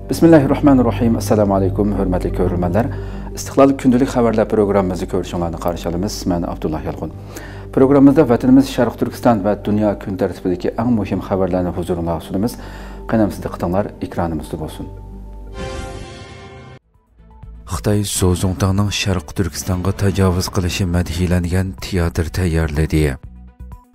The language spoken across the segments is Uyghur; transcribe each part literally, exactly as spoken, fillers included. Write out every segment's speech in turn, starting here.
بىسمىللاھىررەھمانىررەھىم. ئەسسالامۇ ئەلەيكۇم، ھۆرمەتلىك كۆرۈرمەنلەر. ئىستىقلال كۈندىلىك خەۋەرلەر پروگراممىمىزنى كۆرۈشۈڭلارنى قارشى ئالىمىز. مەن ئابدۇللا يالقۇن. پروگراممىمىزدا ۋەتىنىمىز شەرقىي تۈركىستان ۋە دۇنيا كۈن تەرتىپىدىكى ئەڭ مۇھىم خەۋەرلەرنى ھۇزۇرۇڭلارغا سۇنىمىز. قېنىڭ دىققىتىڭلار ئېكرانىمىزدا بولسۇن. خىتاي زوزۇڭتاڭنىڭ شەرقىي تۈركىستانغا تاجاۋۇز قىلىشى مەدھىيلەنگەن تىياتىر تەييارلىدى.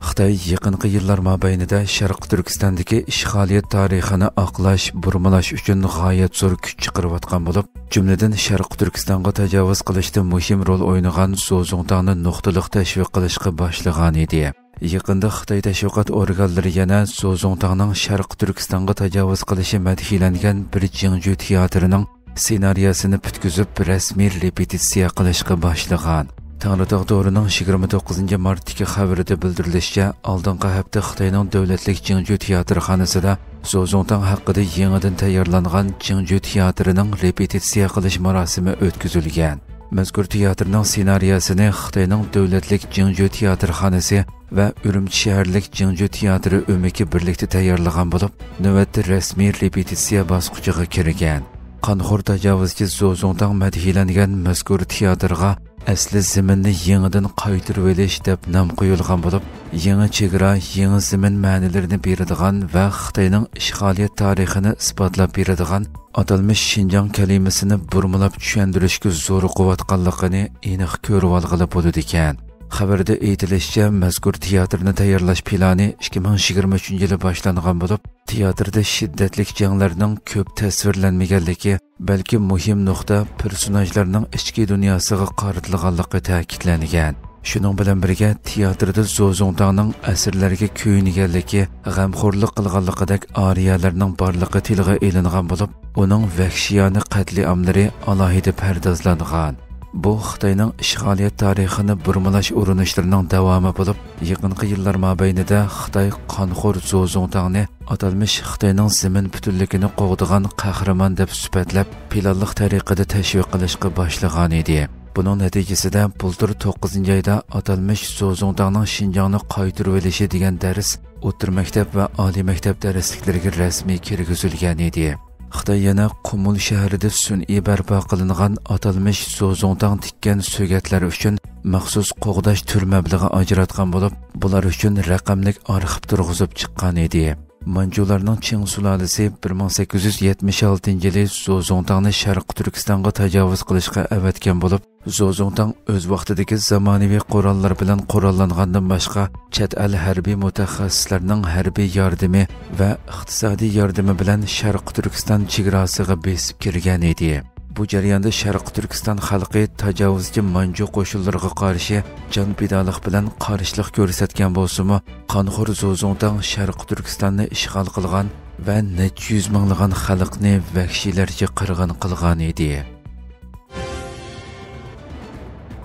خىتاي يېقىنقى يىللار مابەينىدە شەرقىي تۈركىستاندىكى ئىشغالىيەت تارىخىنى ئاقلاش، بۇرمىلاش ئۈچۈن غايەت زور كۈچ چىقىرىۋاتقان بولۇپ، جۈملىدىن شەرقىي تۈركىستانغا تاجاۋۇز قىلىشتا مۇھىم رول ئوينىغان زوزۇڭتاڭنى نۇقتىلىق تەشۋىق قىلىشقا باشلىغانىدى. يېقىندا خىتاي تەشۋىقات ئورگانلىرى يەنە زوزۇڭتاڭنىڭ شەرقىي تۈركىستانغا تاجاۋۇز قىلىشى مەدھىيلەنگەن بىر جىڭجۈ تىياتىرىنىڭ سېنارىيەسىنى پۈتكۈزۈپ، رەسمىي رېپېتىتسىيە قىلىشقا باشلىغان. تەڭرىتاغ تورىنىڭ يىگىرمە توققۇزىنچى مارتتىكى خەۋىرىدە بىلدۈرۈلۈشىچە، ئالدىنقى ھەپتە خىتاينىڭ دۆلەتلىك جىڭجۈ تىياتىرخانىسىدا زوزۇڭتاڭ ھەققىدە يېڭىدىن تەييارلانغان جىڭجۈ تىياتىرىنىڭ رېپېتىتسىيە قىلىش مۇراسىمى ئۆتكۈزۈلگەن. مەزكۇر تىياتىرنىڭ سېنارىيەسىنى خىتاينىڭ دۆلەتلىك جىڭجۈ تىياتىرخانىسى ۋە ئۈرۈمچى شەھەرلىك جىڭجۈ تىياتىرى ئۆمىكى بىرلىكتە تەييارلىغان بولۇپ، نۆۋەتتە رەسمىي رېپېتىتسىيە باسقۇچىغا كىرگەن. قانخور تاجاۋۇزچى زوزۇڭتاڭ مەدھىيلەنگەن مەزكۇر تىياتىرغا ئەسلى زېمىننى يېڭىدىن قايتۇرۇۋېلىش دەپ نام قويۇلغان بولۇپ، يېڭى چېگرا، يېڭى زېمىن مەنىلىرىنى بېرىدىغان ۋە خىتاينىڭ ئىشغالىيەت تارىخىنى ئىسپاتلاپ بېرىدىغان ئاتالمىش شىنجاڭ كەلىمىسىنى بۇرمىلاپ چۈشەندۈرۈشكە زورۇقۇۋاتقانلىقىنى ئېنىق كۆرۈۋالغىلى بولىدىكەن. خەۋەردە ئېيتىلىشىچە، مەزكۇر تىياتىرنى تەييارلاش پىلانى ئىككى مىڭ يىگىرمە ئۈچىنچى يىلى باشلانغان بولۇپ، تىياتىردا شىددەتلىك جەڭلەرنىڭ كۆپ تەسۋىرلەنمىگەنلىكى، بەلكى مۇھىم نۇقتا پېرسوناژلارنىڭ ئىچكى دۇنياسىغا قارىتىلغانلىقى تەكىتلەنگەن. شۇنىڭ بىلەن بىرگە، تىياتىردا زوزۇڭتاڭنىڭ ئەسىرلەرگە كۆيۈنگەنلىكى، غەمخورلۇق قىلغانلىقىدەك ئارىيەلەرنىڭ بارلىقى تىلغا ئېلىنغان بولۇپ، ئۇنىڭ ۋەھشىيانە قەتلىئاملىرى ئالاھىدە پەردازلانغان. بۇ خىتاينىڭ ئىشغالىيەت تارىخىنى بۇرمىلاش ئۇرۇنۇشلىرىنىڭ داۋامى بولۇپ، يېقىنقى يىللار مابەينىدە خىتاي قانخور زوزۇڭتاڭنى ئاتالمىش خىتاينىڭ زېمىن پۈتۈنلۈكىنى قوغدىغان قەھرىمان دەپ سۈپەتلەپ، پىلانلىق تەرىقىدە تەشۋىق قىلىشقا باشلىغانىدى. بۇنىڭ نەتىجىسىدە، بۇلتۇر توققۇزىنچى ئايدا ئاتالمىش زوزۇڭتاڭنىڭ شىنجاڭنى قايتۇرۇۋېلىشى دېگەن دەرس ئوتتۇرا مەكتەپ ۋە ئالىي مەكتەپ دەرسلىكلىرىگە رەسمىي كىرگۈزۈلگەنىدى. خىتاي يەنە قۇمۇل شەھىرىدە سۈنئىي بەرپا قىلىنغان ئاتالمىش زوزۇڭتاڭ تىككەن سۆگەتلەر ئۈچۈن مەخسۇس قوغداش تۈر مەبلىغى ئاجراتقان بولۇپ، بۇلار ئۈچۈن رەقەملىك ئارخىپ تۇرغۇزۇپ چىققان ئىدى. مانجۇلارنىڭ چىڭ سۇلالىسى بىر مىڭ سەككىز يۈز يەتمىش ئالتىنچى يىلى زوزۇڭتاڭنى شەرقىي تۈركىستانغا تاجاۋۇز قىلىشقا ئەۋەتكەن بولۇپ، زوزۇڭتاڭ ئۆز ۋاقتىدىكى زامانىۋى قوراللار بىلەن قوراللانغاندىن باشقا، چەت ئەل ھەربىي مۇتەخەسسىسلەرنىڭ ھەربىي ياردىمى ۋە ئىقتىسادىي ياردىمى بىلەن شەرقىي تۈركىستان چېگراسىغا بېسىپ كىرگەن ئىدى. بۇ جەرياندا شەرقىي تۈركىستان خەلقى تاجاۋۇزچى مانجۇ قوشۇنلىرىغا قارشى جان پىدالىق بىلەن قارشىلىق كۆرسەتكەن بولسىمۇ، قانخور زوزۇڭتاڭ شەرقىي تۈركىستاننى ئىشغال قىلغان ۋە نەچچە يۈز مىڭلىغان خەلقنى ۋەھشىيلەرچە قىرغىن قىلغان ئىدى.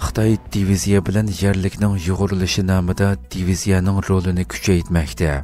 خىتاي دىۋىزىيە بىلەن يەرلىكنىڭ يۇغۇرۇلۇشى نامىدا دىۋىزىيەنىڭ رولىنى كۈچەيتمەكتە.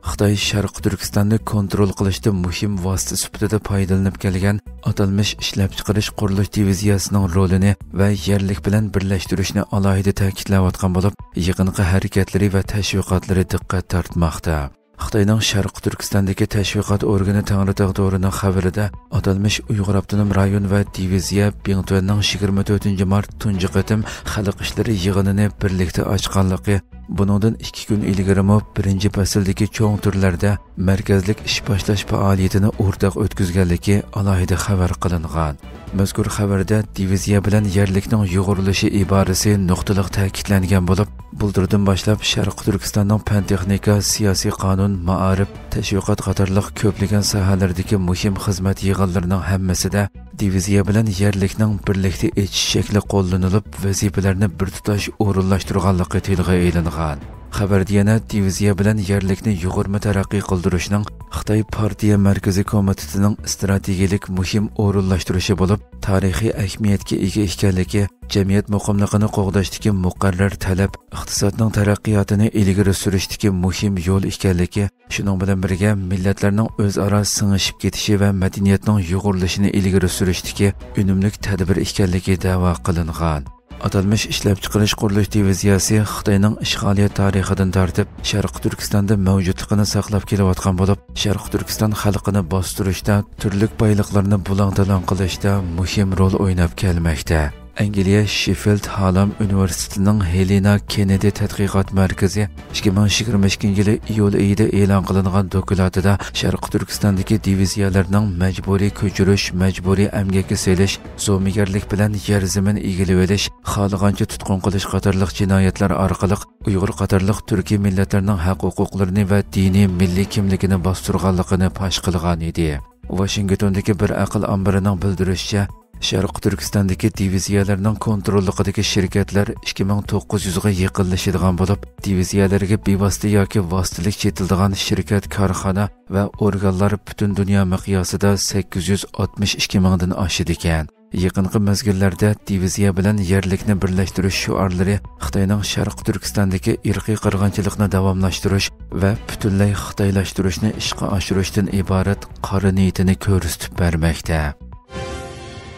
خىتاي شەرقىي تۈركىستاننى كونترول قىلىشتا مۇھىم ۋاسىتە سۈپىتىدە پايدىلىنىپ كەلگەن ئاتالمىش ئىشلەپچىقىرىش قۇرۇلۇش دىۋىزىيەسىنىڭ رولىنى ۋە يەرلىك بىلەن بىرلەشتۈرۈشنى ئالاھىدە تەكىتلەۋاتقان بولۇپ، يېقىنقى ھەرىكەتلىرى ۋە تەشۋىقاتلىرى دىققەت تارتماقتا. خىتاينىڭ شەرقىي تۈركىستاندىكى تەشۋىقات ئورگىنى تەڭرىتاغ تورىنىڭ خەۋىرىدە، ئاتالمىش ئۇيغۇر ئاپتونوم رايون ۋە دىۋىزىيە بىڭتۈەننىڭ يىگىرمە تۆتىنچى مارت تۇنجى قېتىم خەلق ئىشلىرى يىغىنىنى بىرلىكتە ئاچقانلىقى، بۇنىڭدىن ئىككى كۈن ئىلگىرىمۇ بىرىنچى پەسىلدىكى چوڭ تۈرلەردە مەركەزلىك ئىش باشلاش پائالىيىتىنى ئورتاق ئۆتكۈزگەنلىكى ئالاھىدە خەۋەر قىلىنغان. مەزكۇر خەۋەردە دىۋىزىيە بىلەن يەرلىكنىڭ يۇغۇرۇلۇشى ئىبارىسى نۇقتىلىق تەكىتلەنگەن بولۇپ، بۇلتۇردىن باشلاپ شەرقىي تۈركىستاننىڭ پەن تېخنىكا، سىياسىي قانۇن، مائارىپ، تەشۋىقات قاتارلىق كۆپلىگەن ساھەلەردىكى مۇھىم خىزمەت يىغىنلىرىنىڭ ھەممىسىدە دىۋىزىيە بىلەن يەرلىكنىڭ بىرلىكتە ئېچىش شەكلى قوللىنىلىپ، ۋەزىپىلەرنى بىر تۇتاش ئورۇنلاشتۇرغانلىقى تىلغا ئېلىنغان. خەۋەردە يەنە دىۋىزىيە بىلەن يەرلىكنى يۇغۇرما تەرەققىي قىلدۇرۇشنىڭ خىتاي پارتىيە مەركىزىي كومىتېتىنىڭ ئىستراتېگىيەلىك مۇھىم ئورۇنلاشتۇرۇشى بولۇپ، تارىخىي ئەھمىيەتكە ئىگە ئىكەنلىكى، جەمئىيەت مۇقىملىقىنى قوغداشتىكى مۇقەررەر تەلەپ، ئىقتىسادنىڭ تەرەققىياتىنى ئىلگىرى سۈرۈشتىكى مۇھىم يول ئىكەنلىكى، شۇنىڭ بىلەن بىرگە، مىللەتلەرنىڭ ئۆزئارا سىڭىشىپ كېتىشى ۋە مەدەنىيەتنىڭ يۇغۇرۇلۇشىنى ئىلگىرى سۈرۈشتىكى ئۈنۈملۈك تەدبىر ئىكەنلىكى دەۋا قىلىنغان. ئاتالمىش ئىشلەپچىقىرىش قۇرۇلۇش دىۋىزىيەسى خىتاينىڭ ئىشغالىيەت تارىخىدىن تارتىپ شەرقىي تۈركىستاندا مەۋجۇتلۇقىنى ساقلاپ كېلىۋاتقان بولۇپ، شەرقىي تۈركىستان خەلقىنى باستۇرۇشتا تۈرلۈك بايلىقلارنى بۇلاڭ-تالاڭ قىلىشتا مۇھىم رول ئويناپ كەلمەكتە. ئەنگلىيە شېففىلد ھالام ئۇنىۋېرسىتېتىنىڭ ھېلېنا كېننېدى تەتقىقات مەركىزى ئىككى مىڭ يىگىرمە ئىككىنچى يىلى ئىيۇل ئېيىدا ئېلان قىلىنغان دوكلاتىدا شەرقىي تۈركىستاندىكى دىۋىزىيەلەرنىڭ مەجبۇرىي كۆچۈرۈش، مەجبۇرىي ئەمگەككە سېلىش، زومىگەرلىك بىلەن يەر زېمىن ئىگىلىۋېلىش، خالىغانچە تۇتقۇن قىلىش قاتارلىق جىنايەتلەر ئارقىلىق ئۇيغۇر قاتارلىق تۈركىي مىللەتلەرنىڭ ھەق ھوقۇقلىرىنى ۋە دىنىي مىللىي كىملىكىنى باستۇرغانلىقىنى پاش قىلغان ئىدى. ۋاشىنگتوندىكى بىر ئەقىل ئامبىرىنىڭ بىلدۈرۈشىچە، شەرقىي تۈركىستاندىكى دىۋىزىيەلەرنىڭ كونتروللۇقىدىكى شىركەتلەر ئىككى مىڭ توققۇز يۈزگە يېقىنلىشىدىغان بولۇپ، دىۋىزىيەلەرگە بىۋاسىتە ياكى ۋاسىتىلىك چېتىلىدىغان شىركەت، كارخانا ۋە ئورگانلار پۈتۈن دۇنيا مىقياسىدا سەككىز يۈز ئاتمىش ئىككى مىڭدىن ئاشىدىكەن. يېقىنقى مەزگىللەردە دىۋىزىيە بىلەن يەرلىكنى بىرلەشتۈرۈش شوئارلىرى خىتاينىڭ شەرقىي تۈركىستاندىكى ئىرقىي قىرغىنچىلىقنى داۋاملاشتۇرۇش ۋە پۈتۈنلەي خىتايلاشتۇرۇشنى ئىشقا ئاشۇرۇشتىن ئىبارەت قارا نىيىتىنى كۆرسىتىپ بەرمەكتە.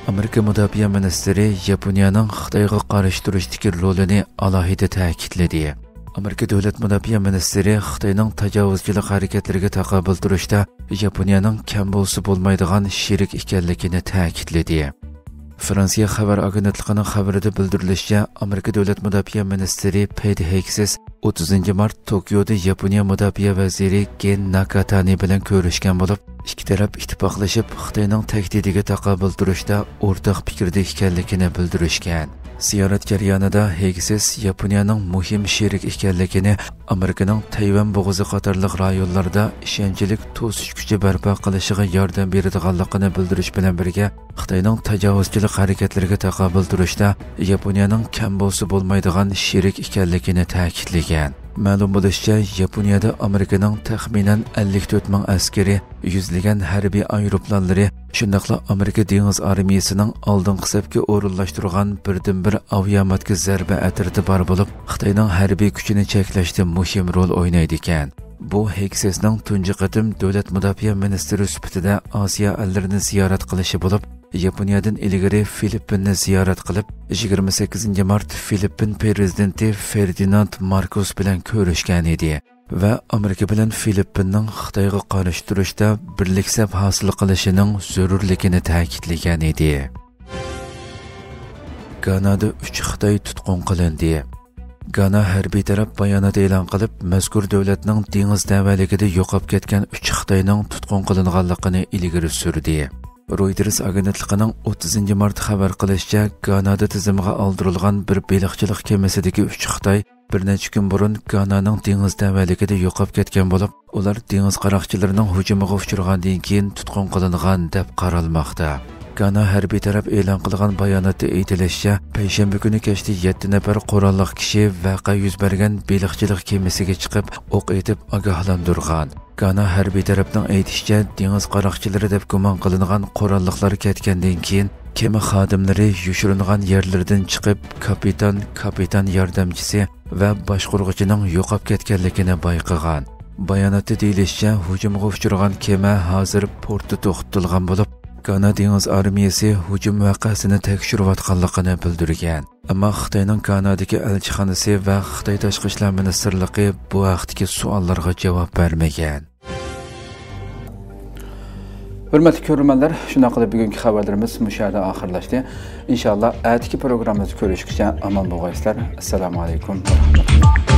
ئامېرىكا مۇداپىئە مىنىستىرى ياپونىيەنىڭ خىتايغا قارشى تۇرۇشتىكى رولىنى ئالاھىدە تەكىتلىدى. ئامېرىكا دۆلەت مۇداپىئە مىنىستىرى خىتاينىڭ تاجاۋۇزچىلىق ھەرىكەتلىرىگە تاقابىل تۇرۇشتا ياپونىيەنىڭ كەم بولسا بولمايدىغان شېرىك ئىكەنلىكىنى تەكىتلىدى. فرانسىيە خەۋەر ئاگېنتلىقىنىڭ خەۋىرىدە بىلدۈرۈلۈشىچە، ئامېرىكا دۆلەت مۇداپىئە مىنىستىرى پېيت ھېگسېس ئوتتۇزىنچى مارت توكيودا ياپونىيە مۇداپىئە ۋەزىرى گېن ناكاتانى بىلەن كۆرۈشكەن بولۇپ، ئىككى تەرەپ ئىتتىپاقلىشىپ، خىتاينىڭ تەھدىتىگە تاقابىل تۇرۇشتا ئورتاق پىكىردە ئىكەنلىكىنى بىلدۈرۈشكەن. زىيارەت جەريانىدا ھېگسېس ياپونىيەنىڭ مۇھىم شېرىك ئىكەنلىكىنى، ئامېرىكىنىڭ تەيۋەن بوغۇزى قاتارلىق رايونلاردا ئىشەنچلىك توسۇش كۈچى بەرپا قىلىشىغا ياردەم بېرىدىغانلىقىنى بىلدۈرۈش بىلەن بىرگە، خىتاينىڭ تاجاۋۇزچىلىق ھەرىكەتلىرىگە تاقابىل تۇرۇشتا ياپونىيەنىڭ كەم بولسا بولمايدىغان شېرىك ئىكەنلىكىنى تەكىتلىگەن. مەلۇم بولۇشىچە، ياپونىيەدە ئامېرىكىنىڭ تەخمىنەن ئەللىك تۆت مىڭ ئەسكىرى، يۈزلىگەن ھەربىي ئايروپىلانلىرى، شۇنداقلا ئامېرىكا دېڭىز ئارمىيىسىنىڭ ئالدىنقى سەپكە ئورۇنلاشتۇرغان بىردىنبىر ئاۋىئاماتكا زەربە ئەترىتى بار بولۇپ، خىتاينىڭ ھەربىي كۈچىنى چەكلەشتە مۇھىم رول ئوينايدىكەن. بۇ ھېگسېسنىڭ تۇنجى قېتىم دۆلەت مۇداپىئە مىنىستىرى سۈپىتىدە ئاسىيا ئەللىرىنى زىيارەت قىلىشى بولۇپ، ياپونىيەدىن ئىلگىرى فىلىپپىننى زىيارەت قىلىپ، يىگىرمە سەككىزىنچى مارت فىلىپپىن پىرېزىدېنتى فېردىناند ماركوس بىلەن كۆرۈشكەن ئىدى ۋە ئامېرىكا بىلەن فىلىپپىننىڭ خىتايغا قارشى تۇرۇشتا بىرلىك سەپ ھاسىل قىلىشىنىڭ زۆرۈرلۈكىنى تەكىتلىگەن ئىدى. گانادا ئۈچ خىتاي تۇتقۇن قىلىندى. گانا ھەربىي تەرەپ بايانات ئېلان قىلىپ، مەزكۇر دۆلەتنىڭ دېڭىز تەۋەلىكىدە يوقاپ كەتكەن ئۈچ خىتاينىڭ تۇتقۇن قىلىنغانلىقىنى ئىلگىرى سۈردى. رويتېرس ئاگېنتلىقىنىڭ ئوتتۇزىنچى مارت خەۋەر قىلىشىچە، گانادا تىزىمغا ئالدۇرۇلغان بىر بېلىقچىلىق كېمىسىدىكى ئۈچ خىتاي بىر نەچچە كۈن بۇرۇن گانانىڭ دېڭىز تەۋەلىكىدە يوقاپ كەتكەن بولۇپ، ئۇلار دېڭىز قاراقچىلىرىنىڭ ھۇجۇمىغا ئۇچرىغاندىن كېيىن تۇتقۇن قىلىنغان، دەپ قارالماقتا. گانا ھەربىي تەرەپ ئېلان قىلغان باياناتتا ئېيتىلىشىچە، پەيشەنبە كۈنى كەچتە يەتتە نەپەر قوراللىق كىشى ۋەقە يۈز بەرگەن بېلىقچىلىق كېمىسىگە چىقىپ، ئوق ئېتىپ ئاگاھلاندۇرغان. گانا ھەربىي تەرەپنىڭ ئېيتىشىچە، دېڭىز قاراقچىلىرى دەپ گۇمان قىلىنغان قوراللىقلار كەتكەندىن كېيىن، كېمە خادىملىرى يوشۇرۇنغان يەرلىرىدىن چىقىپ، كاپىتان، كاپىتان ياردەمچىسى ۋە باشقۇرغۇچىنىڭ يوقاپ كەتكەنلىكىنى بايقىغان. باياناتتا دېيىلىشىچە، ھۇجۇمغا ئۇچرىغان كېمە ھازىر پورتتا توختىتىلغان بولۇپ، گانا دېڭىز ئارمىيەسى ھۇجۇم ۋەقەسىنى تەكشۈرۈۋاتقانلىقىنى بىلدۈرگەن. ئەمما خىتاينىڭ گانادىكى ئەلچىخانىسى ۋە خىتاي تاشقى ئىشلار مىنىستىرلىقى بۇ ھەقتىكى سوئاللارغا جاۋاب بەرمىگەن. ھۆرمەتلىك كۆرۈرمەنلەر، شۇنداق قىلىپ بۈگۈنكى خەۋەرلىرىمىز مۇشۇ يەردە ئاخىرلاشتى. ئىنشاللا ئەتىكى پروگراممىمىزدا كۆرۈشكىچە ئامان بولغايسىلەر. ئەسسالامۇ ئەلەيكۇم ۋە رەھمەتۇللا.